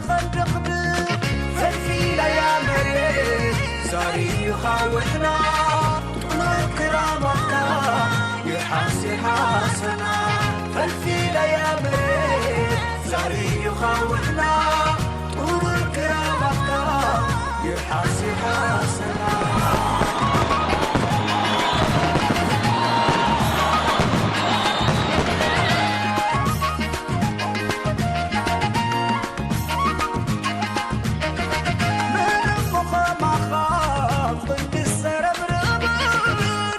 ኸንድቕድቕ ፈልፊለያ መሬት ዘርኢኻ ውሕና ጥሉል ክራማትካ ይርሓስ ይርሓሰና። ፈልፊለያ መሬት ዘርኢኻ ውሕና ጥሉል ክራማትካ ይርሓስ ይርሓሰና። ምንም ኸማኻ ክንዲ ዝተረብረበ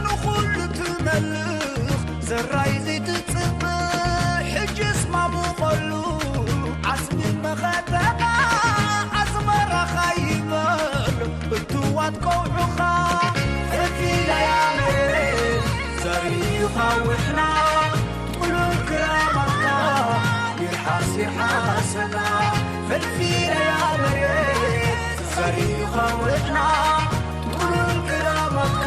ንኹሉ ትመልኽ ዘራይ ዘይትጽበ ሕጅስ ማሙቐሉ ዓስቢ መኸተኻ ኣዝመራኻ ይበል እትዋት ቀውዑኻ ፈልፊለያ መሬት ዘርኢኻ ውሕና ጥሉል ክራማትካ ይርሓስ ይርሓሰና። ፈልፊለያ መሬት ዘርኢኻ ውሕና ጥሉል ክራማትካ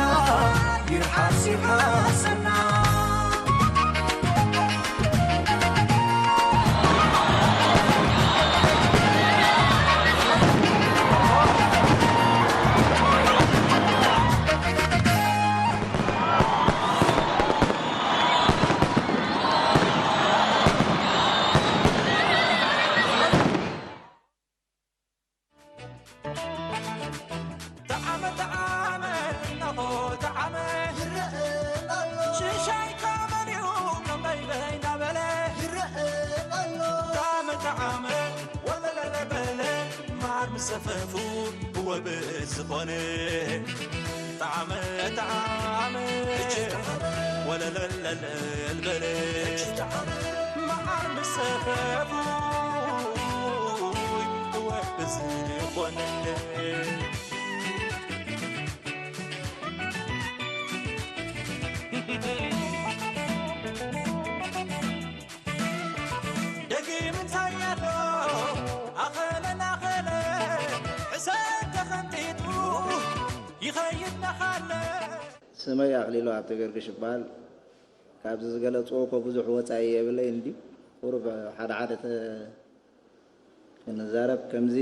ይርሓስ ይርሓሰና። ጠዓመ ጠዓመ እነሆ ጠዓመ ይረአ ኣሎ። ሽሻይካ መን እዩ እምበይበይ እናበለ ይረአ ኣሎ። ጠዓመ ጠዓመ ወለለለ በለ ማር ምስ ሰፈፉ ወብስ ዝኾነ ጠዓመ ጠዓመ ወለለለለል በለ መዓር ምስ ሰፈፉ ወብስ ዝኾነ። ደጊም እንታይ ኣሎ ኣኸለ ናኸለ ሕሰብ ተኸንጢጡ ይኸይድ ናኻለ። ስመይ ኣኽሊሉ ሃብተገርግሽ ይበሃል። ካብዚ ዝገለጽዎ እኮ ብዙሕ ወጻኢ የብለይን ድዩ? ቁሩብ ሓደ ሓደ ተ-፣ ክንዛረብ ከምዚ፣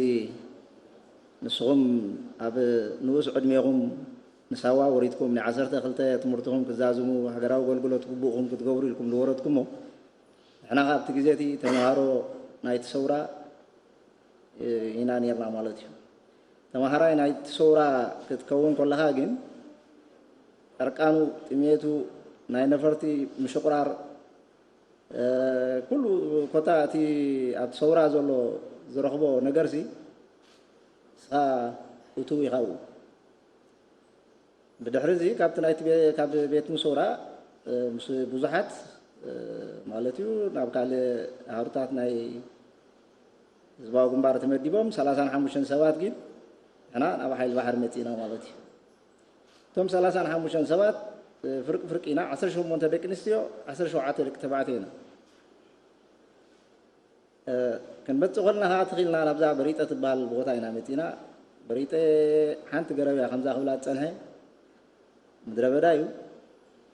ንስኹም ኣብ ንኡስ ዕድሜኹም ንሳዋ ወሪድኩም፣ ናይ ዓሰርተ ክልተ ትምህርትኹም ክትዛዝሙ፣ ሃገራዊ ኣገልግሎት ግቡእኹም ክትገብሩ ኢልኩም ዝወረድኩሞ፣ ንሕና ከኣ ኣብቲ ግዜ እቲ ተምሃሮ ናይቲ ሰውራ ኢና ኔርና ማለት እዩ። ተምሃራይ ናይቲ ሰውራ ክትከውን ከለኻ ግን፣ ዕርቃኑ፣ ጥሜቱ፣ ናይ ነፈርቲ ምሽቑራር፣ እ፣ ኩሉ ኮታ እቲ ኣብቲ ሰውራ ዘሎ ዝረኽቦ ነገርሲ፣ ንስኻ እቱው ኢኻ ኣብኡ። ብድሕሪ እዚ ካብቲ ናይቲ ቤ-፣ ካብ ቤት ምሶራ፣ እ፣ ምስ ብዙሓት፣ እ፣ ማለት እዩ፣ ናብ ካልእ ኣህሩታት ናይ ህዝባዊ ግንባር ተመዲቦም ሰላሳን ሓሙሽተን ሰባት ግን ንሕና ናብ ሓይሊ ባሕሪ መጺእና ማለት እዩ። እቶም ሰላሳን ሓሙሽተን ሰባት፣ እ፣ ፍርቂ ፍርቂ ኢና፣ ዓሰርተ ሸሞንተ ደቂ ኣንስትዮ፣ ዓሰርተ ሸውዓተ ደቂ ተባዕትዮ ኢና። እ፣ ክንመጽእ ከለና ኸኣ ትኽ ኢልና ናብዛ በሪጠ ትበሃል ቦታ ኢና መጺእና። በሪጠ ሓንቲ ገረብ እያ ከምዛ ክብላ ዝጸንሐ፣ ምድረ በዳ እዩ።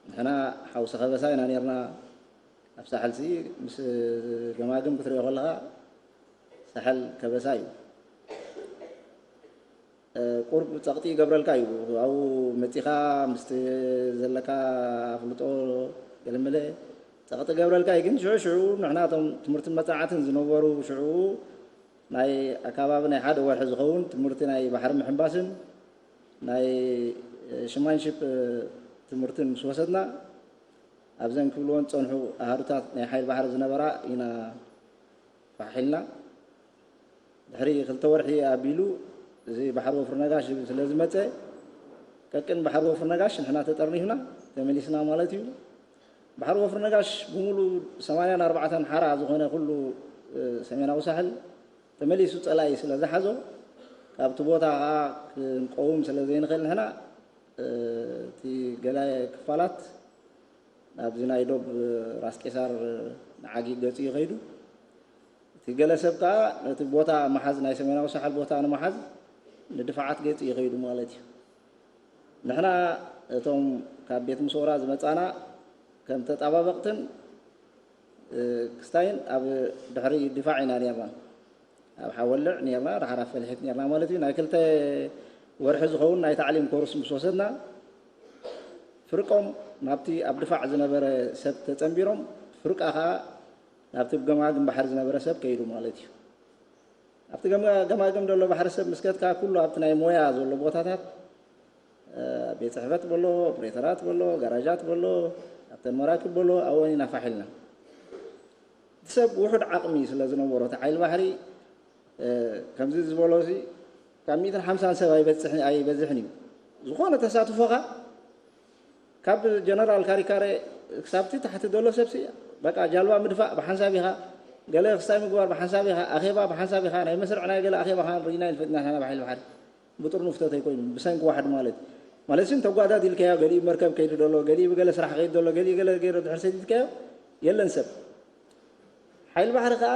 ንሕና ሓውሲ ከበሳ ኢና ኔርና። ኣብ ሳሕልሲ ምስ ገማግም ክትሪኦ ከለኻ ሳሕል ከበሳ እዩ። እ፣ ቁሩብ ጸቕጢ ይገብረልካ እዩ። ኣብኡ መጺኻ ምስቲ ዘለካ ኣፍልጦ ገለመለ ጸቕጢ ይገብረልካ እዩ። ግን ሽዑ ሽዑ ንሕና እቶም ትምህርትን መጽናዕትን ዝነበሩ ሽዑ ናይ ኣከባቢ ናይ ሓደ ወርሒ ዝኸውን ትምህርቲ ናይ ባሕሪ ምሕንባስን ናይ፣ እ፣ ሽማንሺፕ፣ እ፣ ትምህርትን ምስ ወሰድና ኣብዘን ክብልወን ዝጸንሑ ኣሃዱታት ናይ ሓይሊ ባሕሪ ዝነበራ ኢና ፋሕ ኢልና። ድሕሪ ክልተ ወርሒ ኣቢሉ እዚ ባሕሪ ወፍሪ ነጋሽ ዝብል ስለ ዝመጸ፣ ቀቅን ባሕሪ ወፍሪ ነጋሽ ንሕና ተጠርኒፍና ተመሊስና ማለት እዩ። ባሕሪ ወፍሪ ነጋሽ ብምሉእ ሰማንያን ኣርባዕተን ሓራ ዝኾነ ኩሉ፣ እ፣ ሰሜናዊ ሳሕል ተመሊሱ ጸላኢ ስለ ዝሓዞ፣ ካብቲ ቦታ ከኣ ክንቀውም ስለ ዘይንኽእል ንሕና፣ እ፣ እቲ ገለ ክፋላት ናብዚ ናይ ዶብ ራስ ቄሳር ንዓጊ ገጹ እዩ ከይዱ። እቲ ገለ ሰብ ከኣ ነቲ ቦታ ምሓዝ፣ ናይ ሰሜናዊ ሳሕል ቦታ ንምሓዝ ንድፋዓት ገጹ እዩ ከይዱ ማለት እዩ። ንሕና እቶም ካብ ቤት ምሶራ ዝመጻና ከም ተጣባበቕትን፣ እ፣ ክስታይን ኣብ ድሕሪ ድፋዕ ኢና ኔርና። ኣብ ሓወልዕ ነርና፣ ድሓር ኣብ ፈልሒት ነርና ማለት እዩ። ናይ ክልተ ወርሒ ዝኸውን ናይ ታዕሊም ኮርስ ምስ ወሰድና፣ ፍርቆም ናብቲ ኣብ ድፋዕ ዝነበረ ሰብ ተጸንቢሮም፣ ፍርቃ ኸኣ ናብቲ ገማግም ባሕሪ ዝነበረ ሰብ ከይዱ ማለት እዩ። ኣብቲ ገማ-፣ ገማግም ዘሎ ባሕሪ ሰብ ምስ ከድካ፣ ኩሉ ኣብቲ ናይ ሞያ ዘሎ ቦታታት፣ እ፣ ቤት ጽሕፈት በሎ፣ ኦፕሬተራት በሎ፣ ጋራጃት በሎ፣ ኣብተን መራክብ በሎ፣ ኣብኦን ኢና ፋሕ ኢልና። እቲ ሰብ ውሑድ ዓቕሚ ስለ ዝነበሮ፣ እቲ ሓይሊ ባሕሪ፣ እ፣ ከምዚ ዝበሎ እዚ ካብ ሚእትን ሓምሳን ሰብ ኣይበጽሕ-፣ ኣይበዝሕን እዩ። ዝኾነ ተሳትፎኻ ካብ ጀነራል ካሪካሬ ክሳብቲ ታሕቲ ዘሎ ሰብሲ፣ በቃ፣ ጃልባ ምድፋእ ብሓንሳብ ኢኻ፣ ገለ ክስታይ ምግባር ብሓንሳብ ኢኻ፣ ኣኼባ ብሓንሳብ ኢኻ፣ ናይ መስርዕ ናይ ገለ ኣኼባ ኸኣ ርኢና ኣይንፈልጥና ኢና ብሓይሊ ባሕሪ። ብጥርኑፍ ተተይኮይኑ፣ ብሰንኪ ዋሕድ ማለት እዩ። ማለት ሲ እንተጓዳዲልካዮ፣ ገሊኡ መርከብ ከይዱ ደሎ፣ ገሊኡ ብገለ ስራሕ ከይዱ ደሎ፣ ገሊኡ ገለ ገይሩ ድሕር ሰዲድካዮ፣ የለን ሰብ። ሓይሊ ባሕሪ ከኣ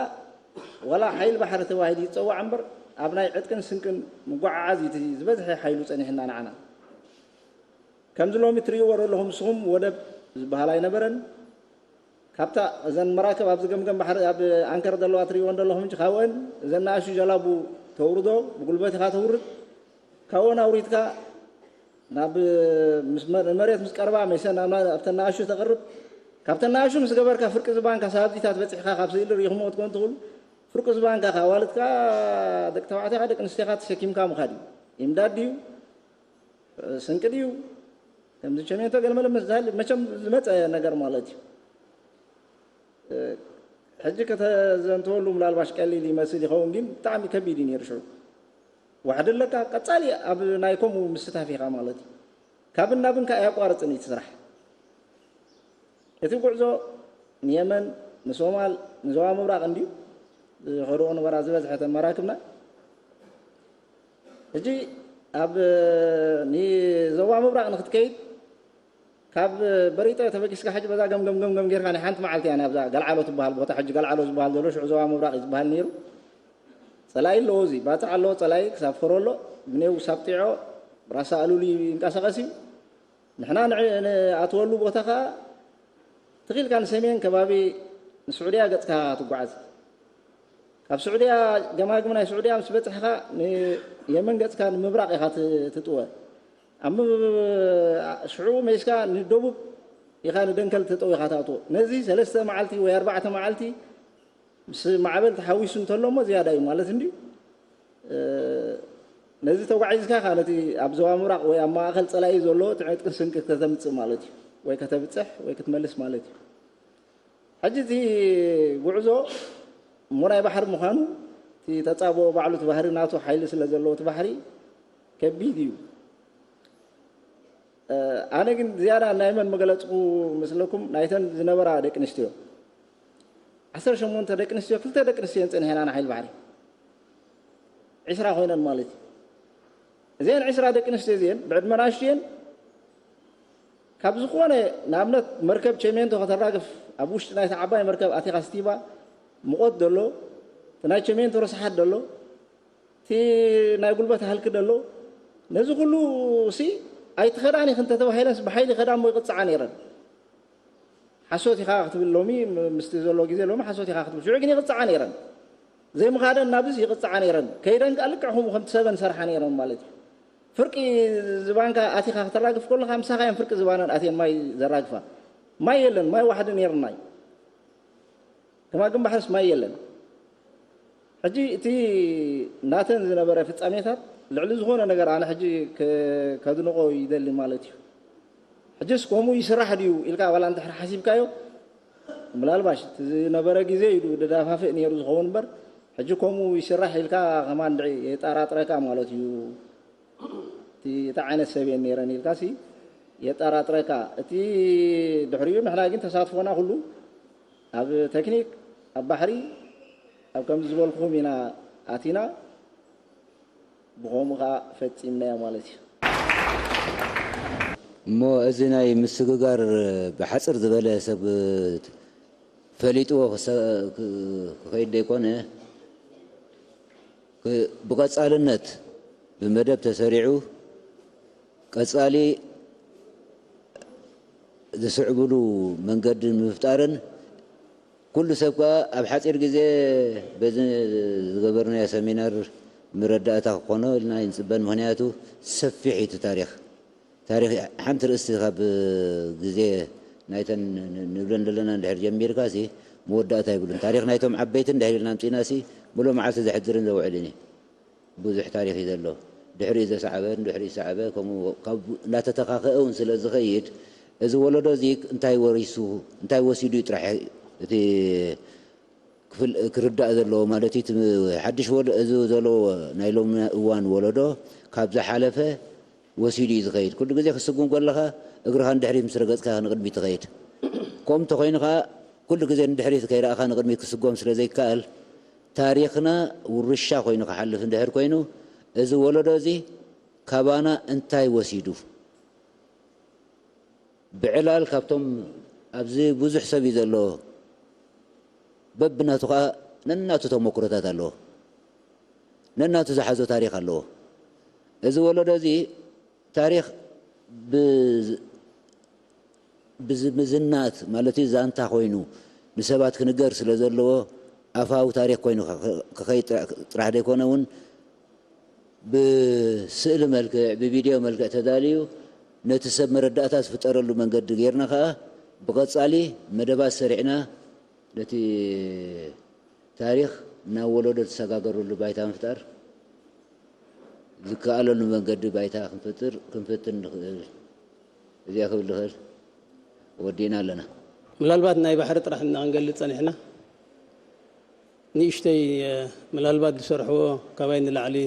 ዋላ ሓይሊ ባሕሪ ተባሂሉ ይጸዋዕ እምበር፣ ኣብ ናይ ዕጥቅን ስንቅን ምጉዕዓዝ እዩ እቲ ዝበዝሐ ሓይሉ ጸኒሕና ንዓና። ከምዚ ሎሚ ትርእይዎ ዘለኹም ንስኹም ወደብ ዝበሃል ኣይነበረን። ካብታ እዘን መራክብ ኣብዚ ገምገም ባሕሪ ኣብ ኣንከር ዘለዋ ትርእይወን ዘለኹም እንጂ ካብአን እዘን ንኣሽቱ ጀላቡ ተውርዶ፣ ብጉልበት ኢኻ ተውርድ። ካብአን ኣውሪድካ ናብ ምስ መ-፣ መሬት ምስ ቀረባ መይሰን ናብ ና-፣ ኣብተን ንኣሽቱ ተቕርብ። ካብተን ንኣሽቱ ምስ ገበርካ ፍርቂ ዝባንካ ሳብዚታት በጺሕካ ካብ ስእሊ ርኢኹምዎ ክትኮኑ ትኽእሉ። ፍርቂ ዝባንካ ኣዋልድካ ደቂ ተባዕትዮኻ ደቂ ኣንስትዮኻ ተሰኪምካ ምኻድ እዩ። ኢምዳድ ድዩ? ስንቂ ድዩ? ከምዚ ቸሜንቶ ገለመለ ምስ ዝሃል-፣ መቸም ዝመጸ ነገር ማለት እዩ። እ፣ ሕጂ ከተዘንትወሉ ምናልባሽ ቀሊል ይመስል ይኸውን፣ ግን ብጣዕሚ ከቢድ እዩ ነይሩ ሽዑ። ዋሕዲ ኣለካ፣ ቀጻሊ ኣብ ናይ ከምኡ ምስታፍ ኢኻ ማለት እዩ። ካብን ናብን ከኣ ኣየቋርጽን እዩ እቲ ስራሕ። እቲ ጉዕዞ ንየመን፣ ንሶማል፣ ንዞባ ምብራቕ እንድዩ ዝኸድኦ ነበራ ዝበዝሐተን መራክብና። ሕጂ ኣብ ንዞባ ምብራቕ ንክትከይድ ካብ በሪጠ ተበጊስካ ሕጂ በዛ ገምገም ገምገም ጌርካ ናይ ሓንቲ መዓልቲ እያ ናብዛ ገልዓሎ ትበሃል ቦታ፣ ሕጂ ገልዓሎ ዝበሃል ዘሎ ሽዑ ዞባ ምብራቕ እዩ ዝበሃል ነይሩ። ጸላኢ ኣለዎ፣ እዚ ባጽዕ ኣለዎ፣ ጸላኢ ክሳብ ፈሮ ኣሎ፣ ብኔው ክሳብ ጢዖ ራሳ ኣሉሊ ይንቀሳቐስ እዩ። ንሕና ንዕ-፣ ንኣትወሉ ቦታ ኸኣ ትኺልካ ንሰሜን ከባቢ ንስዑድያ ገጽካ ትጓዓዝ። ካብ ስዑድያ ገማግም ናይ ስዑድያ ምስ በጽሕኻ ንየመን ገጽካ ንምብራቕ ኢኻ ት-፣ ትጥወ። ኣብ ም-፣ ሽዑ መይስካ ንደቡብ ኢኻ ንደንከል ተጠው ኢኻ ትኣትዎ። ነዚ ሰለስተ መዓልቲ ወይ ኣርባዕተ መዓልቲ ምስ ማዕበል ተሓዊሱ እንተሎ እሞ ዝያዳ እዩ ማለት እንድዩ። እ፣ ነዚ ተጓዒዝካ ኸኣ ነቲ ኣብ ዞባ ምብራቕ ወይ ኣብ ማእከል ጸላኢ ዘሎ እቲ ዕጥቅን ስንቂ ከተምጽእ ማለት እዩ። ወይ ከተብጽሕ ወይ ክትመልስ ማለት እዩ። ሕጂ እቲ ጉዕዞ እሞ ናይ ባሕሪ ምዃኑ እቲ ተጻብኦ ባዕሉ እቲ ባህሪ ናቱ ሓይሊ ስለ ዘለዎ እቲ ባሕሪ ከቢድ እዩ። እ፣ ኣነ ግን ዝያዳ ናይ መን መገለጽኩ መስለኩም? ናይተን ዝነበራ ደቂ ኣንስትዮ። ዓሰርተ ሸሞንተ ደቂ ኣንስትዮ፣ ክልተ ደቂ ኣንስትዮ እየን ጸኒሐን ንሓይሊ ባሕሪ። ዒስራ ኮይነን ማለት እዩ። እዚአን ዒስራ ደቂ ኣንስትዮ እዚአን ብዕድመ ናእሽቱ እየን። ካብ ዝኾነ ንኣብነት መርከብ ቸሜንቶ ከተራግፍ ኣብ ውሽጢ ናይታ ዓባይ መርከብ ኣቲኻ ስቲባ ሙቐት ደሎ፣ እቲ ናይ ቸሜንቶ ርስሓት ደሎ፣ እቲ ናይ ጉልበት ሃልኪ ደሎ፣ ነዚ ኩሉ ሲ ኣይትኸዳን ኢኺ እንተተባሂለንስ ብሓይሊ ይኸዳ እሞ ይቕጽዓ ነይረን። ሓሶት ኢኻ ክትብል ሎሚ ም-፣ ምስቲ ዘሎ ግዜ ሎሚ ሓሶት ኢኻ ክትብል። ሽዑ ግን ይቕጽዓ ነይረን። ዘይምኻደን ናብዚስ ይቕጽዓ ነይረን። ከይደን ከኣ ልክዕ ከምኡ ከምቲ ሰበን ሰርሓ ነይረን ማለት እዩ። ፍርቂ ዝባንካ ኣቲኻ ከተራግፍ ከለኻ ምሳኻ እየን ፍርቂ ዝባነን ኣትየን ማይ ዘራግፋ። ማይ የለን፣ ማይ ዋሕዲ ነይርና እዩ። ገማግም ባሕርስ ማይ የለን። ሕጂ እቲ ናተን ዝነበረ ፍጻሜታት ልዕሊ ዝኾነ ነገር ኣነ ሕጂ ከ-፣ ከድንቖ ይደሊ ማለት እዩ። ሕጅስ ከምኡ ይስራሕ ድዩ ኢልካ ዋላ እንድሕር ሓሲብካዮ፣ ምናልባሽ እቲ ዝነበረ ግዜ ኢሉ ደዳፋፍእ ነይሩ ዝኸውን እምበር፣ ሕጂ ከምኡ ይስራሕ ኢልካ ከማን ድዒ የጠራጥረካ ማለት እዩ። እቲ፣ እቲ ዓይነት ሰብ እየን ነይረን ኢልካሲ የጠራጥረካ። እቲ ድሕሪኡ ንሕና ግን ተሳትፎና ኩሉ ኣብ ቴክኒክ፣ ኣብ ባሕሪ፣ ኣብ ከምዚ ዝበልኩኹም ኢና ኣቲና፣ ብኸምኡ ኸዓ ፈጺምናዮ ማለት እዩ። እሞ እዚ ናይ ምስግጋር ብሓጽር ዝበለ ሰብ ፈሊጥዎ ክሰ-፣ ክ-፣ ክኸይድ ዘይኮነ፣ ክ-፣ ብቐጻልነት ብመደብ ተሰሪዑ ቀጻሊ ዝስዕብሉ መንገዲ ንምፍጣርን ኩሉ ሰብ ከኣ ኣብ ሓጺር ግዜ በዚ ዝገበርናዮ ሰሚናር መረዳእታ ክኾኖ ኢልና ኣይንጽበን። ምኽንያቱ ሰፊሕ እዩ እቲ ታሪኽ። ታሪኽ ሓንቲ ርእስቲ ካብ ግዜ ናይተን ንብለን ዘለና እንድሕር ጀሚርካ ሲ መወዳእታ ይብሉን። ታሪኽ ናይቶም ዓበይቲ እንድሕር ኢልና ኣምጺእና ሲ ምሉእ መዓልቲ ዘሕድርን ዘውዕልን እዩ። ብዙሕ ታሪኽ እዩ ዘሎ። ድሕሪኡ ዘስዓበ፣ ድሕሪኡ ዝሰዓበ፣ ከምኡ ካብ እናተተኻኸአ እውን ስለ ዝኸይድ፣ እዚ ወለዶ እዚ እንታይ ወሪሱ፣ እንታይ ወሲዱ እዩ ጥራሕ እቲ ክፍል-፣ ክርዳእ ዘለዎ ማለት እዩ። እቲ ሓድሽ ወለ-፣ እዚ ዘሎ ናይ ሎሚ እዋን ወለዶ ካብ ዝሓለፈ ወሲዱ እዩ ዝኸይድ። ኩሉ ግዜ ክስጉም ከለኻ እግርኻ ንድሕሪት ምስ ረገጽካ ንቕድሚት ትኸይድ። ከምኡ እንተኾይኑ ኸኣ ኩሉ ግዜ ንድሕሪት ከይረኣኻ ንቕድሚት ክስጎም ስለ ዘይከኣል፣ ታሪኽና ውርሻ ኮይኑ ክሓልፍ እንድሕር ኮይኑ፣ እዚ ወለዶ እዚ ካባና እንታይ ወሲዱ? ብዕላል ካብቶም ኣብዚ ብዙሕ ሰብ እዩ ዘሎ። በብናቱ ኸኣ ነናቱ ተመኩሮታት ኣለዎ። ነናቱ ዝሓዞ ታሪኽ ኣለዎ። እዚ ወለዶ እዚ ታሪኽ ብ-፣ ብዝምዝናት ማለት እዩ ዛንታ ኮይኑ ንሰባት ክንገር ስለ ዘለዎ ኣፋዊ ታሪኽ ኮይኑ ክኸይድ ጥራ-፣ ጥራሕ ዘይኮነ እውን ብስእሊ መልክዕ፣ ብቪድዮ መልክዕ ተዳልዩ ነቲ ሰብ መረዳእታ ዝፍጠረሉ መንገዲ ጌርና ኸኣ ብቐጻሊ መደባት ሰሪዕና ነቲ ታሪኽ ናብ ወለዶ ዝሰጋገረሉ ባይታ ምፍጣር ዝከኣለሉ መንገዲ ባይታ ክንፈጥር፣ ክንፈትን ንኽእል። እዚኣ ክብል ዝኽእል ወዲእና ኣለና። ምናልባት ናይ ባሕሪ ጥራሕ እና ክንገልጽ ጸኒሕና። ንእሽተይ፣ እ፣ ምናልባት ዝሰርሕዎ ካባይ ንላዕሊ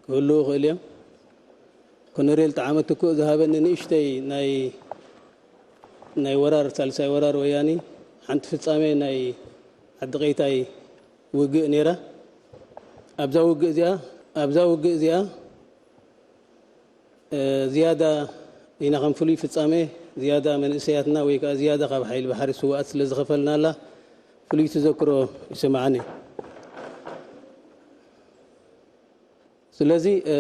ክህልዉ ይኽእሉ እዮም። ኮሎኔል ጠዓመ ትኩእ ዝሃበኒ ንእሽተይ ናይ፣ ናይ ወራር፣ ሳልሳይ ወራር ወያኒ ሓንቲ ፍጻሜ ናይ ዓዲ ቐይታይ ውግእ ነይራ። ኣብዛ ውግእ እዚኣ፣ ኣብዛ ውግእ እዚኣ፣ እ፣ ዝያዳ ኢና ከም ፍሉይ ፍጻሜ ዝያዳ መንእሰያትና ወይ ከኣ ዝያዳ ካብ ሓይሊ ባሕሪ ስውኣት ስለ ዝኸፈልናላ ፍሉይ ተዘክሮ ይስምዓኒ። ስለዚ፣ እ፣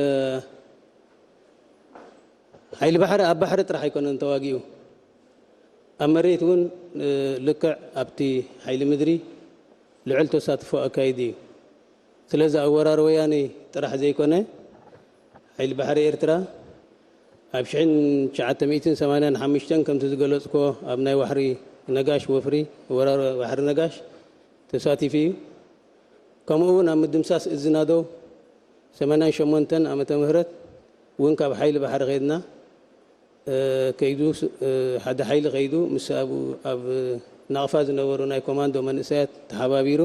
ሓይሊ ባሕሪ ኣብ ባሕሪ ጥራሕ ኣይኮነን ተዋጊኡ። ኣብ መሬት እውን፣ እ፣ ልክዕ ኣብቲ ሓይሊ ምድሪ ልዑል ተሳትፎ ኣካይዱ እዩ። ስለዚ ኣብ ወራር ወያኔ ጥራሕ ዘይኮነ፣ ሓይሊ ባሕሪ ኤርትራ ኣብ ሽሕን ትሽዓተ ሚእትን ሰማንያን ሓሙሽተን ከምቲ ዝገለጽኩዎ ኣብ ናይ ዋሕሪ ነጋሽ ወፍሪ፣ ወራር ባሕሪ ነጋሽ ተሳቲፉ እዩ። ከምኡ እውን ኣብ ምድምሳስ እዝናዶ ሰማንያን ሸሞንተን ዓመተ ምህረት እውን ካብ ሓይሊ ባሕሪ ከይድና፣ እ፣ ከይዱ ስ-፣ እ፣ ሓደ ሓይሊ ከይዱ ምስ ኣብኡ ኣብ ናቕፋ ዝነበሩ ናይ ኮማንዶ መንእሰያት ተሓባቢሩ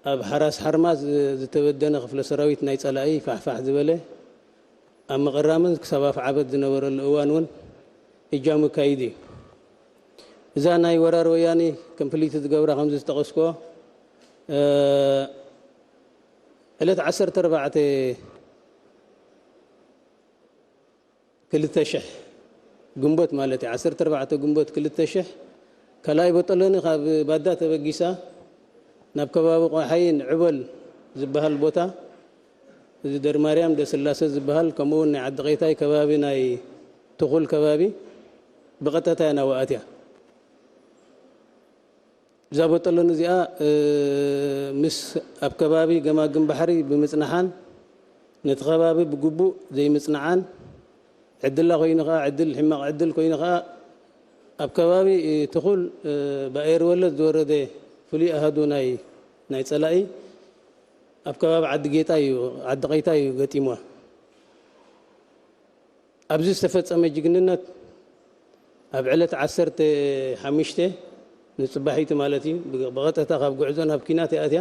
ኣብ ሓራስ ሓርማዝ ዝ-፣ ዝተበደነ ክፍለ ሰራዊት ናይ ጸላኢ ፋሕፋሕ ዝበለ ኣብ ምቕራምን ክሳብ ኣፍዓበት ዝነበረሉ እዋን እውን እጃሙ ኣካይዱ እዩ። እዛ ናይ ወራር ወያኔ ከም ፍልይቲ ዝገብራ ከምዚ ዝጠቐስኩዎ፣ እ፣ ዕለት ዓሰርተ ኣርባዕተ ክልተ ሽሕ ግንቦት ማለት እዩ፣ ዓሰርተ ኣርባዕተ ግንቦት ክልተ ሽሕ ካልኣይ ቦጦሎኒ ካብ ባዳ ተበጊሳ ናብ ከባቢ ቆሓይን ዕበል ዝበሃል ቦታ፣ እዚ ደርማርያም ደስላሰ ዝበሃል፣ ከምኡ እውን ናይ ዓዲ ቐይታይ ከባቢ ናይ ትኹል ከባቢ ብቐጥታ እያ ናብኡ ኣትያ። እዛ ቦጦሎኒ እዚኣ፣ እ፣ ምስ ኣብ ከባቢ ገማግም ባሕሪ ብምጽናሓን ነቲ ከባቢ ብግቡእ ዘይምጽናዓን፣ ዕድላ ኮይኑ ኸኣ፣ ዕድል፣ ሕማቕ ዕድል ኮይኑ ኸኣ፣ ኣብ ከባቢ፣ እ፣ ትኹል፣ እ፣ ብኣየር ወለድ ዝወረደ ፍሉይ ኣሃዱ ናይ፣ ናይ ጸላኢ ኣብ ከባቢ ዓዲ ጌጣ እዩ፣ ዓዲ ቐይታ እዩ ገጢምዋ። ኣብዚ ዝተፈጸመ ጅግንነት፣ ኣብ ዕለት ዓሰርተ ሓሙሽተ ንጽባሒቱ ማለት እዩ፣ ብ-፣ ብቐጥታ ካብ ጉዕዞ ናብ ኲናት እያ ኣትያ።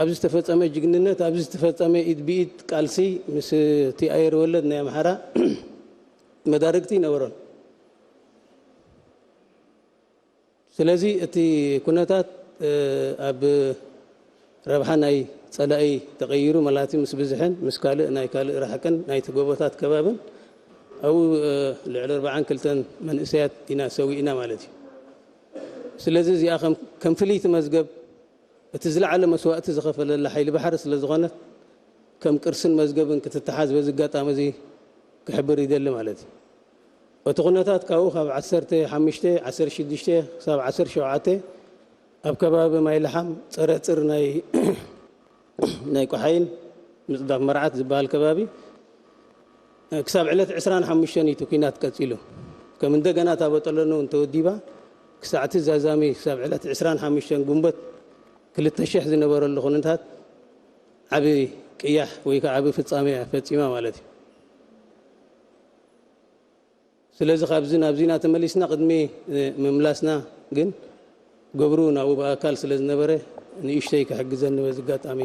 ኣብዚ ዝተፈጸመ ጅግንነት፣ ኣብዚ ዝተፈጸመ ኢድ ብኢድ ቃልሲ ምስ እቲ ኣየር ወለድ ናይ ኣምሓራ መዳርግቲ ይነበሮን። ስለዚ እቲ ኩነታት፣ እ፣ ኣብ ረብሓ ናይ ጸላኢ ተቐይሩ፣ ማለት ምስ ብዝሕን ምስ ካልእ ናይ ካልእ ርሕቅን ናይቲ ጎቦታት ከባብን ኣብኡ፣ እ፣ ልዕሊ ኣርባዓን ክልተን መንእሰያት ኢና ሰዊእና ማለት እዩ። ስለዚ እዚኣ ከም፣ ከም ፍልይቲ መዝገብ እቲ ዝለዓለ መስዋእቲ ዝኸፈለላ ሓይሊ ባሕሪ ስለ ዝኾነት ከም ቅርስን መዝገብን ክትተሓዝ በዚ ኣጋጣሚ እዚ ክሕብር ይደሊ ማለት እዩ። እቲ ኩነታት ካብኡ ካብ ዓሰርተ ሓሙሽተ፣ ዓሰርተ ሽዱሽተ ክሳብ ዓሰርተ ሸውዓተ ኣብ ከባቢ ማይ ለሓም ጸረ ጽር ናይ ናይ ቆሓይን ምጽዳፍ መርዓት ዝበሃል ከባቢ ክሳብ ዕለት ዕስራን ሓሙሽተን እዩ እቲ ኲናት ቀጺሉ። ከም እንደገና እታ ቦጠሎኒ እውን ተወዲባ ክሳዕቲ ዛዛሚ ክሳብ ዕለት ዕስራን ሓሙሽተን ግንቦት ክልተ ሽሕ ዝነበረሉ ኩነታት ዓቢ ቅያሕ ወይ ከዓ ዓቢ ፍጻመ እያ ፈጺማ ማለት እዩ። ስለዚ ካብዚ ናብዚ እናተመሊስና ቅድሚ ምምላስና ግን ገብሩ ናብኡ ብኣካል ስለ ዝነበረ ንእሽተይ ክሕግዘኒ በዚ ኣጋጣሚ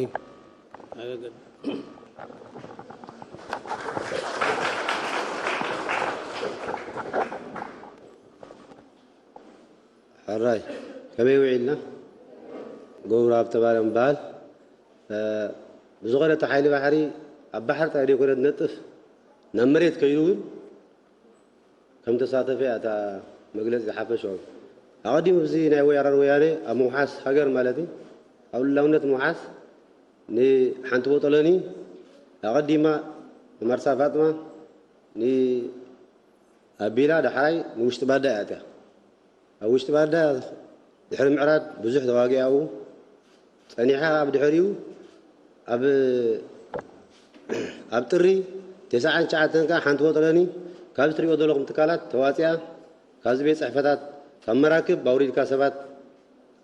ሕራይ ከመይ ውዒልና? ገብሩ ሃብተማርያም እበሃል። ብዝኾነ እቲ ሓይሊ ባሕሪ ኣብ ባሕሪ ጥራይ ዘይኮነ ዝነጥፍ ናብ መሬት ከይዱ እውን ከም ተሳተፈ እያ እታ መግለፂ ዝሓፈሽኦም። ኣቐዲሙ እዚ ናይ ወራር ወያነ ኣብ ምውሓስ ሃገር ማለት እዩ፣ ኣብ ልኡላውነት ምውሓስ ንሓንቲ ቦጠሎኒ ኣቐዲማ ንማርሳ ፋጥማ ንኣቢላ ዳሕራይ ንውሽጢ ባዳ እያ ኣትያ። ኣብ ውሽጢ ባዳ ድሕሪ ምዕራድ ብዙሕ ተዋጊኣ ኣብኡ ጸኒሓ ኣብ ድሕሪኡ ኣብ ኣብ ጥሪ ተስዓን ትሽዓተን ከኣ ሓንቲ ቦጠሎኒ ካብዚ ትሪኦ ዘለኹም ትካላት ተዋጺኣ ካብዚ ቤት ጽሕፈታት ካብ መራክብ ኣውሪድካ ሰባት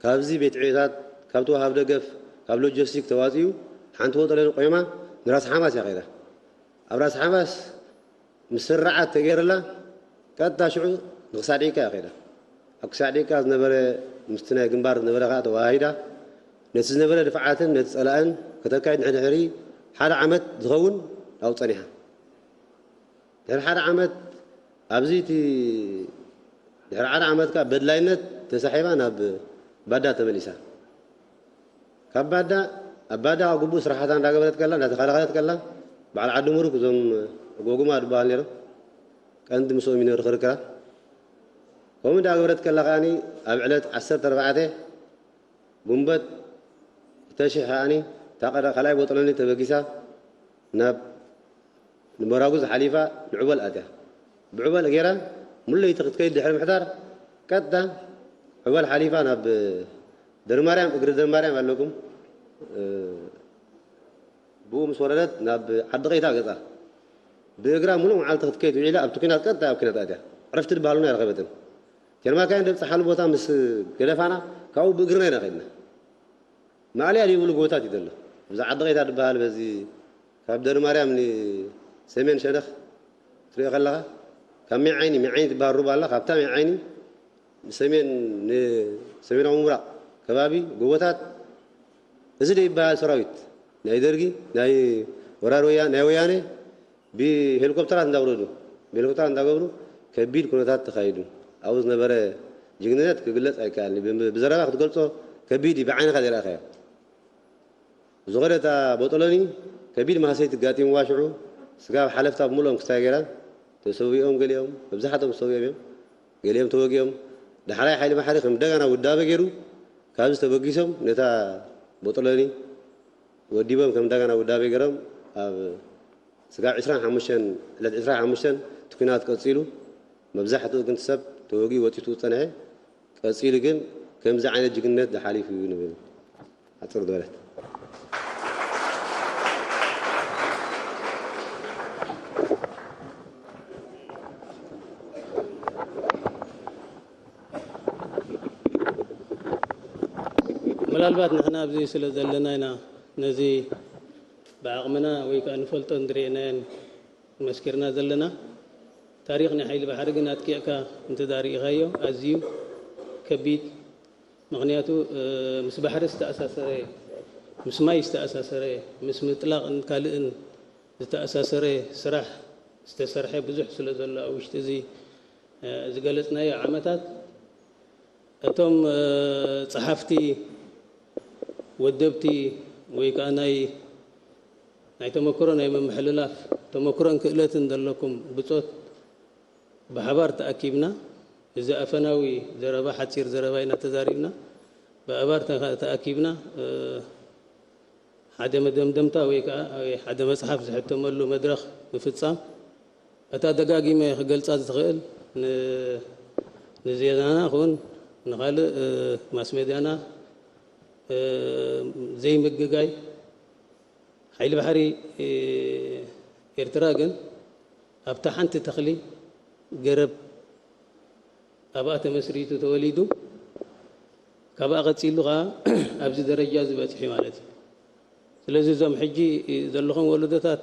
ካብዚ ቤት ዕዮታት ካብ ተዋሃብ ደገፍ ካብ ሎጂስቲክ ተዋጺኡ ሓንቲ ቦጠሎኒ ቆይማ ንራስ ሓማስ እያ ከይዳ። ኣብ ራስ ሓማስ ምስርዓት ተገይርላ ቀጥታ ሽዑ ንክሳዕ ደቂቃ እያ ከይዳ። ኣብ ክሳዕ ደቂቃ ዝነበረ ምስቲ ናይ ግንባር ዝነበረ ከዓ ተወሃሂዳ ነቲ ዝነበረ ድፍዓትን ነቲ ፀላእን ከተካይድ ንሕድሕሪ ሓደ ዓመት ዝኸውን ኣብኡ ፀኒሓ። ድሕሪ ሓደ ዓመት ኣብዚ እቲ ድሕሪ ሓደ ዓመት ከዓ በድላይነት ተሳሒባ ናብ ባዳ ተመሊሳ። ካብ ባዳ ኣብ ባዳ ግቡእ ስራሕታ እንዳገበረት ከላ እንዳተኸላኸለት ከላ በዓል ዓዲ ሙሩክ እዞም ጎጉማ ዝበሃል ነይሮም ቀንዲ ምስኦም እዩ ነይሩ ክርክራ። ከምኡ እንዳገበረት ከላ ከዓኒ ኣብ ዕለት ዓሰርተ ኣርባዕተ ግንቦት ክልተ ሽሕ ከዓኒ እታ ቀዳ ካልኣይ ቦጠሎኒ ተበጊሳ ናብ ንመራጉዝ ሓሊፋ ንዑበል ኣትያ። ብዑበል ገይራ ሙሉ ለይቲ ክትከይድ ድሕሪ ምሕዳር ቀጥታ ዑበል ሓሊፋ ናብ ደርማርያም እግሪ ደርማርያም ኣለኩም ብኡ ምስ ወረደት ናብ ዓዲ ቐይታ ገጻ ብእግራ ሙሉእ መዓልቲ ክትከይድ ውዒላ ኣብቲ ኲናት ቀጥታ ኣብ ኲናት ኣትያ። ዕረፍቲ ዝበሃል እውን ኣይረኸበትን። ጀርማካያን ደብፅሓሉ ቦታ ምስ ገደፋና ካብኡ ብእግርና ኢና ከድና። ማእለያ ዘይብሉ ጎቦታት እዩ ዘሎ። እዚ ዓዲ ቐይታ ዝበሃል በዚ ካብ ደርማርያም ንሰሜን ሸነኽ ትሪኦ ከለኻ ካብ ሜዓይኒ ሜዓይኒ ዝበሃል ሩባ ኣላ ካብታ ሜዓይኒ ንሰሜን ንሰሜናዊ ምብራቕ ከባቢ ጎቦታት እዚ ዘይበሃል ሰራዊት ናይ ደርጊ ናይ ወራር ወያ ናይ ወያነ ብሄሊኮፕተራት እንዳውረዱ ብሄሊኮፕተራት እንዳገብሩ ከቢድ ኩነታት ተኻይዱ ኣብኡ ዝነበረ ጅግንነት ክግለፅ ኣይከኣልን ብዘረባ ክትገልፆ ከቢድ እዩ ብዓይንኻ ዘይረኣኻዮ ዝኾነ እታ ቦጠሎኒ ከቢድ ማህሰይቲ ጋጢምዋ ሽዑ ስጋብ ሓለፍታ ብምልኦም ክስታይ ገይራ ተሰዊኦም ገሊኦም መብዛሕቶም ተሰዊኦም እዮም ገሊኦም ተወጊኦም ዳሕራይ ሓይሊ ባሕሪ ከም እንደገና ውዳበ ገይሩ ካብዚ ተበጊሶም ነታ ቦጠሎኒ ወዲቦም ከም እንደገና ውዳበ ገይሮም ኣብ ስጋብ ዕስራን ሓሙሽተን ዕለት ዕስራን ሓሙሽተን እቲ ኲናት ቀፂሉ መብዛሕትኡ ግን ሰብ ተወጊኡ ወፂኡ ዝፀንሐ ቀፂሉ ግን ከምዚ ዓይነት ጅግንነት ዝሓሊፉ እዩ ንብል። ሓፅር ዝበለት ምናልባት ንሕና ኣብዚ ስለ ዘለና ኢና ነዚ ብዓቕምና ወይ ከዓ ንፈልጦ እንድርኤናዮን መስኪርና ዘለና። ታሪኽ ናይ ሓይሊ ባሕሪ ግን ኣጥቂዕካ እንተዳርኢኻዮ ኣዝዩ ከቢድ ምኽንያቱ ምስ ባሕሪ ዝተኣሳሰረ ምስ ማይ ዝተኣሳሰረ ምስ ምጥላቕን ካልእን ዝተኣሳሰረ ስራሕ ዝተሰርሐ ብዙሕ ስለ ዘሎ ኣብ ውሽጢ እዚ ዝገለፅናዮ ዓመታት እቶም ፀሓፍቲ ወደብቲ ወይ ከዓ ናይ ናይ ተመክሮ ናይ ምምሕልላፍ ተመክሮን ክእለትን ዘለኩም ብፆት ብሓባር ተኣኪብና እዚ ኣፈናዊ ዘረባ ሓፂር ዘረባ ኢና ተዛሪብና ብኣባር ተኣኪብና ሓደ መደምደምታ ወይ ከዓ ሓደ መፅሓፍ ዝሕተመሉ መድረኽ ምፍፃም እታ ደጋጊመ ክገልፃ ዝኽእል ንዜናና ኹን ንኻልእ ማስሜድያና ዘይምግጋይ ሓይሊ ባሕሪ ኤርትራ ግን ኣብታ ሓንቲ ተኽሊ ገረብ ኣብኣ ተመስሪቱ ተወሊዱ፣ ካብኣ ቀጺሉ ኸዓ ኣብዚ ደረጃ ዝበጽሕ እዩ ማለት እዩ። ስለዚ እዞም ሕጂ ዘለኹም ወለዶታት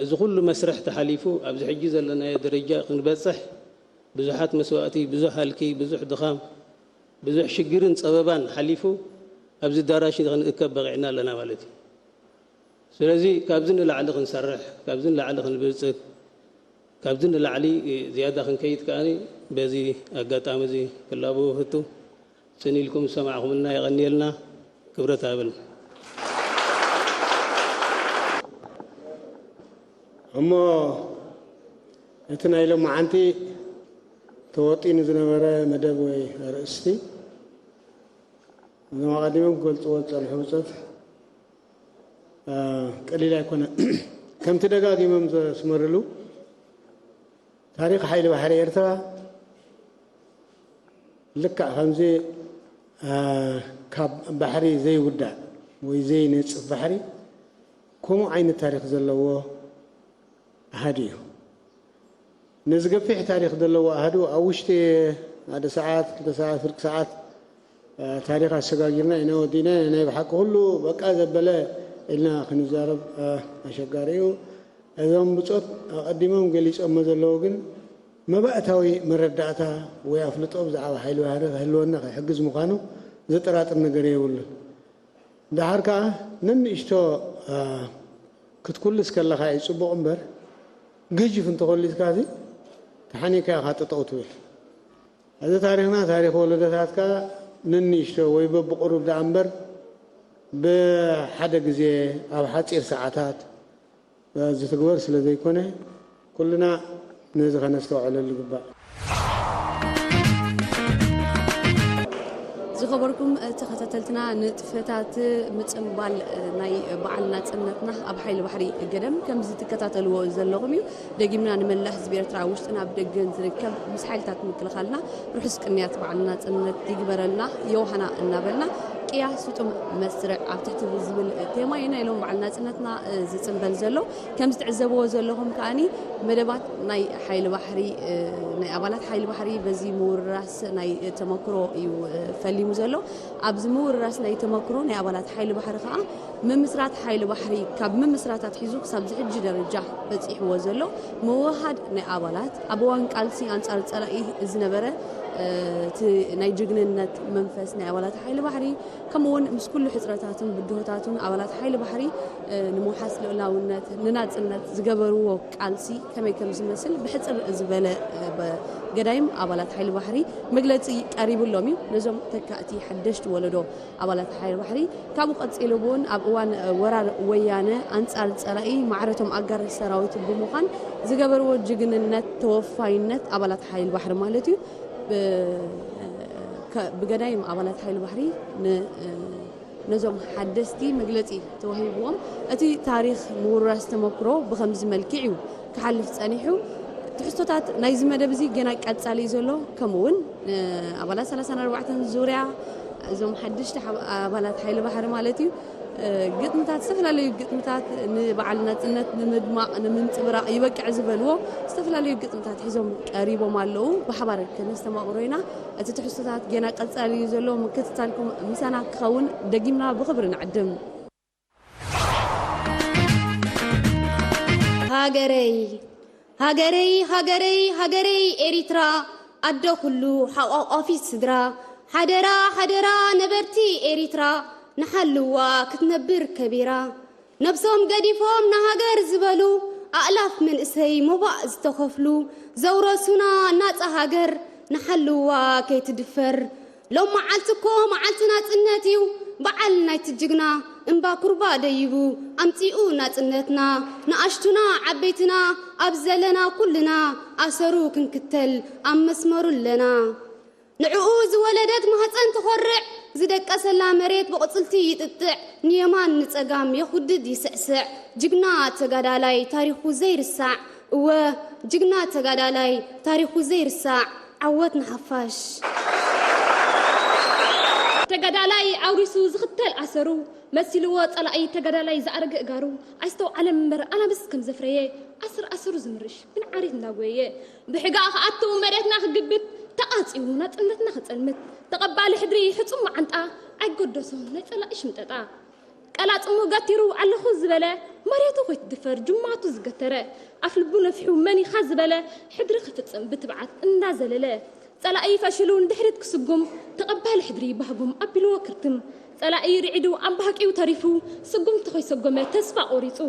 እዚ ኩሉ መስርሕ ተሓሊፉ ኣብዚ ሕጂ ዘለናዮ ደረጃ ክንበጽሕ ብዙሓት መስዋእቲ፣ ብዙሕ ሃልኪ፣ ብዙሕ ድኻም፣ ብዙሕ ሽግርን ጸበባን ሓሊፉ ኣብዚ ኣዳራሽ ክንእከብ በቒዕና ኣለና ማለት እዩ። ስለዚ ካብዚ ንላዕሊ ክንሰርሕ፣ ካብዚ ንላዕሊ ክንብልጽግ፣ ካብዚ ንላዕሊ ዝያዳ ክንከይድ ከኣ በዚ ኣጋጣሚ እዚ ክላበው ክህቱ ጽን ኢልኩም ዝሰማዕኩምልና የቐንየልና። ክብረት ሃበልና። እሞ እቲ ናይ ሎማዓንቲ ተወጢኑ ዝነበረ መደብ ወይ ኣርእስቲ እዞም ኣቐዲሞም ክገልፅዎ ዝፀንሑ ብፆት ቀሊል ኣይኮነ። ከምቲ ደጋጊሞም ዘስመርሉ ታሪኽ ሓይሊ ባሕሪ ኤርትራ ልክዕ ከምዚ ካብ ባሕሪ ዘይውዳእ ወይ ዘይነፅፍ ባሕሪ ከምኡ ዓይነት ታሪኽ ዘለዎ ኣሃዱ እዩ። ነዚ ገፊሕ ታሪኽ ዘለዎ ኣሃዱ ኣብ ውሽጢ ሓደ ሰዓት ክልተ ሰዓት ፍርቂ ሰዓት ታሪኽ ኣሰጋጊርና ኢና ወዲና። ናይ ብሓቂ ኩሉ በቃ ዘበለ ኢልና ክንዛረብ ኣሸጋሪ እዩ። እዞም ብጾት ኣቐዲሞም ገሊጾሞ ዘለዉ ግን መባእታዊ መረዳእታ ወይ ኣፍልጦ ብዛዕባ ሓይሊ ባህሪ ክህልወና ክሕግዝ ምዃኑ ዘጠራጥር ነገር የብሉን። ደሓር ከኣ ነንእሽቶ ክትኩልስ ከለኻ እዩ ጽቡቕ እምበር፣ ግጅፍ እንተኾሊስካ እዚ ተሓኒካ ኢኻ ጠጠው ትብል። እዚ ታሪኽና ታሪኽ ወለዶታትካ ነንእሽቶ ወይ በብቑሩብ ደኣ እምበር ብሓደ ግዜ ኣብ ሓጺር ሰዓታት ዝትግበር ስለ ዘይኮነ ኩልና ነዚ ከነስተውዕለሉ ይግባእ። ዝኸበርኩም ተኸታተልትና ንጥፈታት ምጽንባል ናይ በዓል ናጽነትና ኣብ ሓይሊ ባሕሪ ገደም ከምዚ ትከታተልዎ ዘለኹም እዩ። ደጊምና ንመላእ ህዝቢ ኤርትራ ኣብ ውሽጥን ኣብ ደገን ዝርከብ ምስ ሓይልታት ምክልኻልና ርሑስ ቅንያት በዓል ናጽነት ይግበረልና ዮሃና እናበልና ቅያ ስጡም መስርዕ ኣብ ትሕቲ ዝብል ቴማ ኢና ኢሎም በዓል ናጽነትና ዝጽንበል ዘሎ። ከም ዝትዕዘብዎ ዘለኹም ከኣኒ መደባት ናይ ሓይሊ ባሕሪ ናይ ኣባላት ሓይሊ ባሕሪ በዚ ምውርራስ ናይ ተመክሮ እዩ ፈሊሙ ዘሎ። ኣብዚ ምውርራስ ናይ ተመክሮ ናይ ኣባላት ሓይሊ ባሕሪ ከኣ ምምስራት ሓይሊ ባሕሪ ካብ ምምስራት ኣትሒዙ ክሳብ ዝሕጂ ደረጃ በጺሕዎ ዘሎ ምውህሃድ ናይ ኣባላት ኣብ እዋን ቃልሲ ኣንጻር ጸላኢ ዝነበረ ናይ ጅግንነት መንፈስ ናይ ኣባላት ሓይሊ ባሕሪ ከምኡ እውን ምስ ኩሉ ሕጽረታቱን ብድሆታቱን ኣባላት ሓይሊ ባሕሪ ንምውሓስ ልኡላውነት ንናጽነት ዝገበርዎ ቃልሲ ከመይ ከም ዝመስል ብሕጽር ዝበለ ገዳይም ኣባላት ሓይሊ ባሕሪ መግለጺ ቀሪብሎም እዩ። ነዞም ተካእቲ ሓደሽቲ ወለዶ ኣባላት ሓይሊ ባሕሪ ካብኡ ቀጺሉ እውን ኣብ እዋን ወራር ወያነ ኣንጻር ጸላኢ ማዕረቶም ኣጋር ሰራዊት ብምዃን ዝገበርዎ ጅግንነት ተወፋይነት ኣባላት ሓይሊ ባሕሪ ማለት እዩ። ብገዳይም ኣባላት ሓይሊ ባሕሪ ነዞም ሓደስቲ መግለፂ ተዋሂብዎም እቲ ታሪኽ ምውራስ ተመክሮ ብኸምዚ መልክዕ እዩ ክሓልፍ ፀኒሑ። ትሕዝቶታት ናይዚ መደብ እዚ ገና ቀፃሊ እዩ ዘሎ። ከምኡ እውን ኣባላት ሰላሳን ኣርባዕተን ዙርያ እዞም ሓደሽቲ ኣባላት ሓይሊ ባሕሪ ማለት እዩ ግጥምታት ዝተፈላለዩ ግጥምታት ንበዓል ናፅነት ንምድማቕ ንምንፅብራቕ ይበቅዕ ዝበልዎ ዝተፈላለዩ ግጥምታት ሒዞም ቀሪቦም ኣለዉ። ብሓባር ከነስተማቕሮ ኢና። እቲ ትሕዝቶታት ገና ቀፃሊ እዩ ዘሎ። ምክትታልኩም ምሳና ክኸውን ደጊምና ብኽብሪ ንዕድም። ሃገረይ ሃገረይ ሃገረይ ሃገረይ ኤሪትራ ኣደ ኩሉ ሓቋቋፊት ስድራ ሓደራ ሓደራ ነበርቲ ኤሪትራ ንሓልዋ ክትነብር ከቢራ ነብሶም ገዲፎም ንሃገር ዝበሉ ኣእላፍ መንእሰይ ሞባእ ዝተኸፍሉ ዘውረሱና ናጻ ሃገር ንሓልዋ ከይትድፈር ሎም መዓልቲ እኮ መዓልቲ ናጽነት እዩ በዓል ናይቲ ጅግና እምባ ኩርባ ደይቡ ኣምጺኡ ናጽነትና ንኣሽቱና ዓበይትና ኣብ ዘለና ኩልና ኣሰሩ ክንክተል ኣብ መስመሩ ኣለና ንዕኡ ዝወለደት ማህጸን ትኾርዕ ዝደቀሰላ መሬት ብቕጽልቲ ይጥጥዕ ንየማን ንጸጋም የኹድድ ይስዕስዕ ጅግና ተጋዳላይ ታሪኹ ዘይርሳዕ እወ፣ ጅግና ተጋዳላይ፣ ታሪኹ ዘይርሳዕ፣ ዓወት ንሓፋሽ። ተጋዳላይ ኣውሪሱ ዝኽተል ኣሰሩ፣ መሲልዎ ጸላኢ ተጋዳላይ ዝኣረገ እጋሩ፣ ኣይስተውዓለን እምበር ኣናብስ ከም ዘፍረየ፣ ኣስር ኣሰሩ ዝምርሽ ብንዓሪት እንዳጎየየ፣ ብሕጋ ክኣቱ መሬትና ክግብት፣ ተቓጺቡ ናጽነትና ክጸልምት፣ ተቐባሊ ሕድሪ ሕጹም መዓንጣ፣ ኣይጎደሶን ናይ ጸላኢ ሽምጠጣ። ቀላጽሙ ገቲሩ ኣለኹ ዝበለ፣ መሬቱ ከይትድፈር ጅማቱ ዝገተረ፣ ኣፍ ልቡ ነፊሑ መን ኢኻ ዝበለ፣ ሕድሪ ክፍጽም ብትብዓት እንዳዘለለ፣ ጸላኢ ፈሽሉ ንድሕሪት ክስጉም፣ ተቐባሊ ሕድሪ ባህጉም ኣቢልዎ ክርትም፣ ጸላኢ ርዒዱ ኣብ ባህቂኡ ተሪፉ፣ ስጉምቲ ከይሰጎመ ተስፋ ቆሪጹ።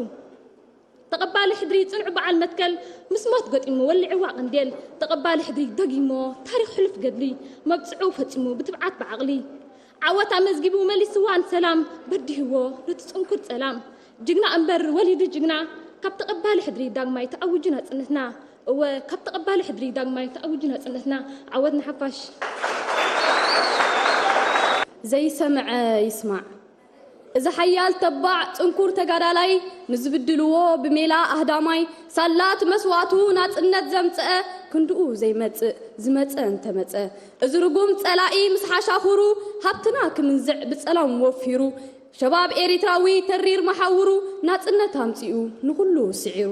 ተቐባሊ ሕድሪ ጽንዑ በዓል መትከል፣ ምስ ሞት ገጢሙ ወሊዕዋ ቀንዴል፣ ተቐባሊ ሕድሪ ደጊሞ ታሪኽ ሕሉፍ ገድሊ፣ መብጽዑ ፈጺሙ ብትብዓት ብዓቕሊ። ዓወት ኣመዝጊቡ መሊስዋ ንሰላም፣ በዲህዎ ነቲ ጽንኩር ጸላም። ጅግና እምበር ወሊዱ ጅግና፣ ካብ ተቐባሊ ሕድሪ ዳግማይ ተኣውጁ ናጽነትና። እወ፣ ካብ ተቐባሊ ሕድሪ ዳግማይ ተኣውጁ ናጽነትና። ዓወት ንሓፋሽ። ዘይሰምዐ ይስማዕ። እዚ ሓያል ተባዕ ጽንኩር ተጋዳላይ፣ ንዝብድልዎ ብሜላ ኣህዳማይ፣ ሳላት መስዋእቱ ናጽነት ዘምጽአ፣ ክንድኡ ዘይመጽእ ዝመጸ እንተመጸ፣ እዚ ርጉም ጸላኢ ምስ ሓሻኹሩ፣ ሃብትና ክምንዝዕ ብጸላም ወፊሩ፣ ሸባብ ኤሪትራዊ ተሪር መሓውሩ፣ ናጽነት ኣምጺኡ ንኹሉ ስዒሩ።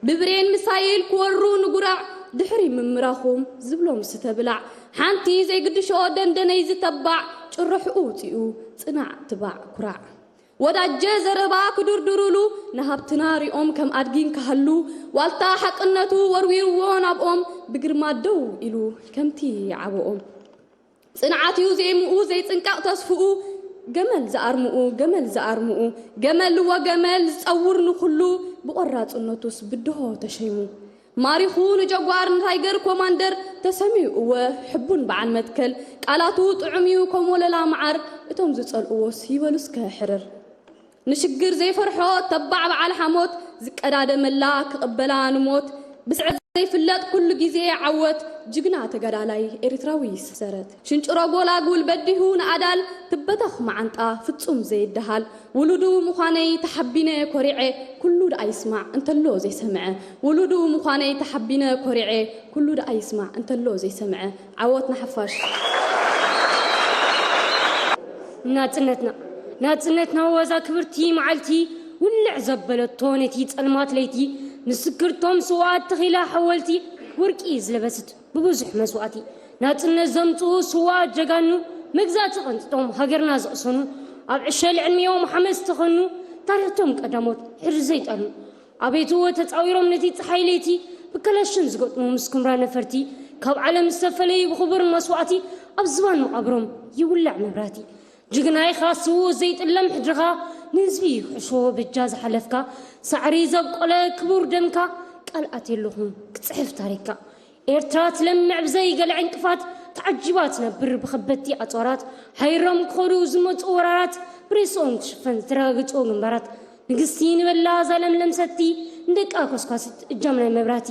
ብብሬን ምሳይል ክወሩ ንጉራዕ፣ ድሕሪ ምምራኹም ዝብሎም ስተብላዕ፣ ሓንቲ ዘይግድሾ ደንደነይ ዝተባዕ፣ ጭርሕኡ ውጺኡ ጽናዕ ትባዕ ኩራዕ። ወዳጀ ዘረባ ክድርድሩሉ፣ ንሃብትና ሪኦም ከም ኣድጊ እንከሃሉ፣ ዋልታ ሓቅነቱ ወርዊርዎ ናብኦም፣ ብግርማ ደው ኢሉ ከምቲ ዓበኦም። ጽንዓት እዩ ዜምኡ ዘይጽንቀቕ ተስፍኡ፣ ገመል ዝኣርምኡ፣ ገመል ዝኣርምኡ፣ ገመል ወገመል ዝጸውር ንኹሉ፣ ብቖራጽነቱስ ብድሆ ተሸይሙ። ማሪኹ ንጀጓር ንታይገር ኮማንደር ተሰምዩ እወ ሕቡን በዓል መትከል፣ ቃላቱ ጥዑም እዩ ከም ወለላ መዓር፣ እቶም ዝጸልእዎስ ይበሉ እስከ ሕርር። ንሽግር ዘይፈርሖ ተባዕ በዓል ሓሞት፣ ዝቀዳደመላ ክቕበላ ንሞት፣ ብስዕረት ዘይፍለጥ ኩሉ ግዜ ዓወት፣ ጅግና ተጋዳላይ ኤርትራዊ ሰረት። ሽንጭሮ ጎላጉል በዲሁ ንኣዳል፣ ትበተኽ መዓንጣ ፍጹም ዘይደሃል፣ ውሉዱ ምዃነይ ተሓቢነ ኮሪዐ፣ ኩሉ ደኣ ይስማዕ እንተሎ ዘይሰምዐ፣ ውሉዱ ምዃነይ ተሓቢነ ኮሪዐ፣ ኩሉ ደኣ ይስማዕ እንተሎ ዘይሰምዐ። ዓወት ንሓፋሽ። ናጽነትና፣ ናጽነትና ዋዛ ክብርቲ መዓልቲ፣ ውልዕ ዘበለቶ ነቲ ጸልማት ለይቲ፣ ምስክርቶም ስውኣት ተኺላ ሓወልቲ፣ ወርቂ ዝለበስት ብብዙሕ መስዋእቲ፣ ናጽነት ዘምጽኡ ስውኣት ጀጋኑ፣ መግዛእቲ ቀንጢጦም ሃገርና ዘቕሰኑ፣ ኣብ ዕሸል ዕድሜኦም ሓመድ ዝተኸኑ፣ ታሪኽቶም ቀዳሞት ሕድሪ ዘይጠኑ፣ ኣቤቱ ተጻዊሮም ነቲ ጸሓይ ለይቲ፣ ብከላሽን ዝገጥሙ ምስ ኩምራ ነፈርቲ፣ ካብ ዓለም ዝተፈለዩ ብኽቡር መስዋእቲ፣ ኣብ ዝባን መቓብሮም ይውላዕ መብራህቲ። ጅግና ኢኻ ስዉእ ዘይጥለም ሕድርኻ፣ ንህዝቢ ክሕሾ በጃ ዝሓለፍካ፣ ሳዕሪ ዘብቆለ ክቡር ደምካ፣ ቃል ኣትየለኹም ክጽሕፍ ታሪኽካ። ኤርትራ ትለምዕ ብዘይ ገለ ዕንቅፋት፣ ተዓጂባ ትነብር ብኸበድቲ ኣጽዋራት፣ ሓይሮም ክኸዱ ዝመጹ ወራራት፣ ብሬስኦም ትሽፈን ዝተረጋገጹ ግንባራት። ንግስቲ ንበላ እዛ ለምለም ሰቲ፣ ንደቃ ኮስኳስት እጃም ናይ መብራህቲ፣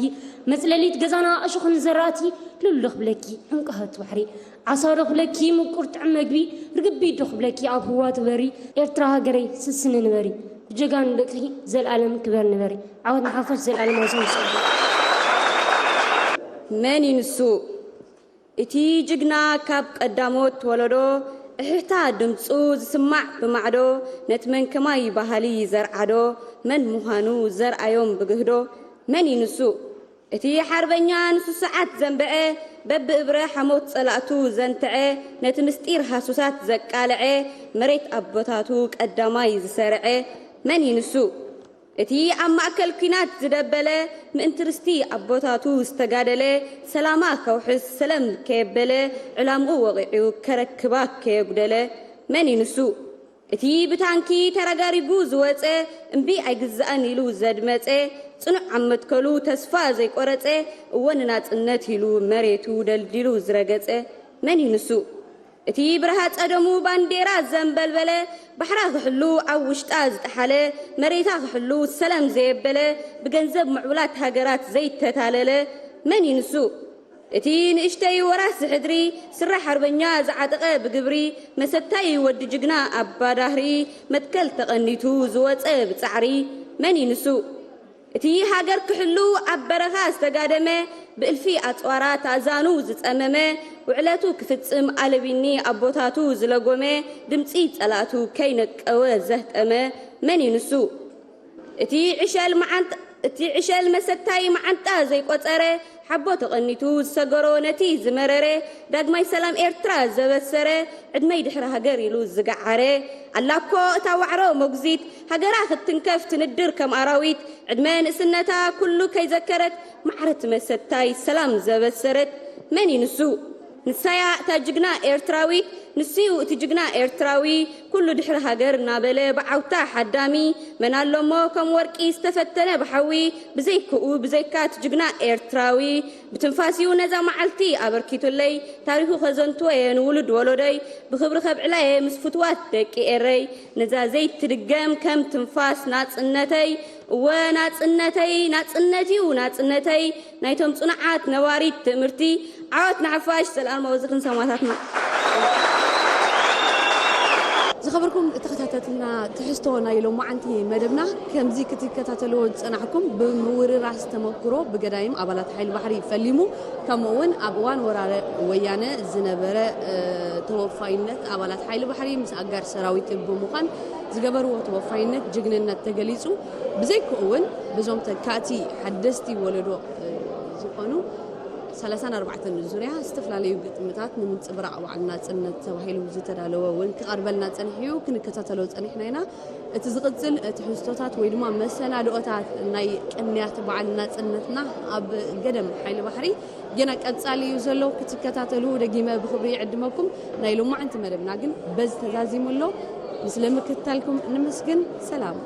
መጽለሊት ገዛና እሾኽን ዘራእቲ፣ ሉል ዶ ክብለኪ ዕንቋሃት ባሕሪ፣ ዓሳ ዶ ክብለኪ ምቁር ጥዑም መግቢ፣ ርግቢት ዶ ክብለኪ ኣብ ህዋ ትበሪ፣ ኤርትራ ሃገረይ ስስኒ ንበሪ፣ ብጀጋኑ ደቅኺ ዘልኣለም ክበር ንበሪ። ዓወት ንሓፋሽ፣ ዘልኣለማዊ ስም ንስኻ። መን እዩ ንሱ? እቲ ጅግና ካብ ቀዳሞት ወለዶ፣ እሕህታ ድምጹ ዝስማዕ ብማዕዶ፣ ነቲ መን ከማይ ባህሊ ዘርዓዶ፣ መን ምዃኑ ዘርኣዮም ብግህዶ፣ መን እዩ ንሱ? እቲ ሓርበኛ ንስሱዓት ዘንበዐ፣ በብእብረ ሓሞት ጸላእቱ ዘንትዐ፣ ነቲ ምስጢር ሃሱሳት ዘቃልዐ፣ መሬት ኣቦታቱ ቀዳማይ ዝሰርዐ፣ መን እዩ ንሱ? እቲ ኣብ ማእከል ኲናት ዝደበለ፣ ምእንቲ ርስቲ ኣቦታቱ ዝተጋደለ፣ ሰላማ ከውሕስ ሰለም ከየበለ፣ ዕላምኡ ወቒዑ ከረክባ ከየጉደለ፣ መን እዩ ንሱ? እቲ ብታንኪ ተረጋሪጉ ዝወጸ፣ እምቢ ኣይግዛእን ኢሉ ዘድመጸ፣ ጽኑዕ ኣብ መትከሉ ተስፋ ዘይቆረጸ፣ እወ ንናጽነት ኢሉ መሬቱ ደልዲሉ ዝረገጸ፣ መን እዩ ንሱ? እቲ ብረሃጸ ደሙ ባንዴራ ዘንበልበለ፣ ባሕራ ክሕሉ ኣብ ውሽጣ ዝጠሓለ፣ መሬታ ክሕሉ ሰላም ዘየበለ፣ ብገንዘብ ምዕቡላት ሃገራት ዘይተታለለ፣ መን እዩ ንሱ? እቲ ንእሽተይ ወራሲ ሕድሪ፣ ስረ ሓርበኛ ዝዓጠቐ ብግብሪ፣ መሰታይ ወዲ ጅግና ኣባ ዳህሪ፣ መትከል ተቐኒቱ ዝወጸ ብጻዕሪ፣ መን እዩ ንሱ? እቲ ሃገር ክሕሉ ኣብ በረኻ ዝተጋደመ፣ ብእልፊ ኣጽዋራት ኣእዛኑ ዝጸመመ፣ ውዕለቱ ክፍጽም ኣለቢኒ ኣቦታቱ ዝለጎመ፣ ድምጺ ጸላእቱ ከይነቀወ ዘህጠመ መን እዩ ንሱ? እቲ ዕሸል መዓንጥ-፣ እቲ ዕሸል መሰታይ መዓንጣ ዘይቆጸረ፣ ሓቦ ተቐኒቱ ዝሰገሮ ነቲ ዝመረረ፣ ዳግማይ ሰላም ኤርትራ ዘበሰረ፣ ዕድመይ ድሕሪ ሃገር ኢሉ ዝገዓረ። ኣላኮ እታ ዋዕሮ መጉዚት፣ ሃገራ ክትትንከፍ ትንድር ከም ኣራዊት፣ ዕድመ ንእስነታ ኩሉ ከይዘከረት፣ ማዕረ እቲ መሰታይ ሰላም ዘበሰረት መን እዩ ንሱ? ንሳያ እታ ጅግና ኤርትራዊት፣ ንሱዩ እቲ ጅግና ኤርትራዊ፣ ኩሉ ድሕሪ ሃገር እናበለ ብዓውታ ሓዳሚ፣ መን ኣሎሞ ከም ወርቂ ዝተፈተነ ብሓዊ፣ ብዘይክኡ ብዘይካ እቲ ጅግና ኤርትራዊ፣ ብትንፋስዩ ነዛ መዓልቲ ኣበርኪቱለይ፣ ታሪኹ ከዘንትወየ ንውሉድ ወለዶይ፣ ብኽብሪ ከብዕላየ ምስ ፍትዋት ደቂ ኤረይ፣ ነዛ ዘይትድገም ከም ትንፋስ ናጽነተይ፣ እወ ናጽነተይ፣ ናጽነትዩ ናጽነተይ፣ ናይቶም ጽኑዓት ነባሪት ትእምርቲ። ዓወት ንሓፋሽ፣ ዘልኣለማዊ ዝኽሪ ንሰማእታትና። ዝኸበርኩም ተኸታተልና፣ ትሕዝቶ ናይ ሎማዓንቲ መደብና ከምዚ ክትከታተልዎ ዝጸናሕኩም፣ ብምውርራስ ተመክሮ ብገዳይም ኣባላት ሓይሊ ባሕሪ ፈሊሙ፣ ከምኡ እውን ኣብ እዋን ወራር ወያነ ዝነበረ፣ እ፣ ተወፋይነት ኣባላት ሓይሊ ባሕሪ ምስ ኣጋር ሰራዊት ብምዃን ዝገበርዎ ተወፋይነት ጅግንነት ተገሊጹ። ብዘይክኡ እውን በዞም ተካእቲ ሓደስቲ ወለዶ፣ እ፣ ዝኾኑ ሰላሳን ኣርባዕተን ዙርያ ዝተፈላለዩ ግጥምታት ንምንጽብራቕ በዓል ናጽነት ተባሂሉ ዝተዳለወ እውን ክቐርበልና ጸኒሑ እዩ። ክንከታተሎ ጸኒሕና ኢና። እቲ ዝቕጽል ትሕዝቶታት ወይ ድማ መሰናድኦታት ናይ ቅንያት በዓል ናጽነትና ኣብ ገደም ሓይሊ ባሕሪ ገና ቀጻሊ እዩ ዘሎ። ክትከታተሉ ደጊመ ብኽብሪ ይዕድመኩም። ናይ ሎማዓንቲ መደብና ግን በዚ ተዛዚሙ ኣሎ። ንስለ ምክትታልኩም ንምስግን። ሰላም።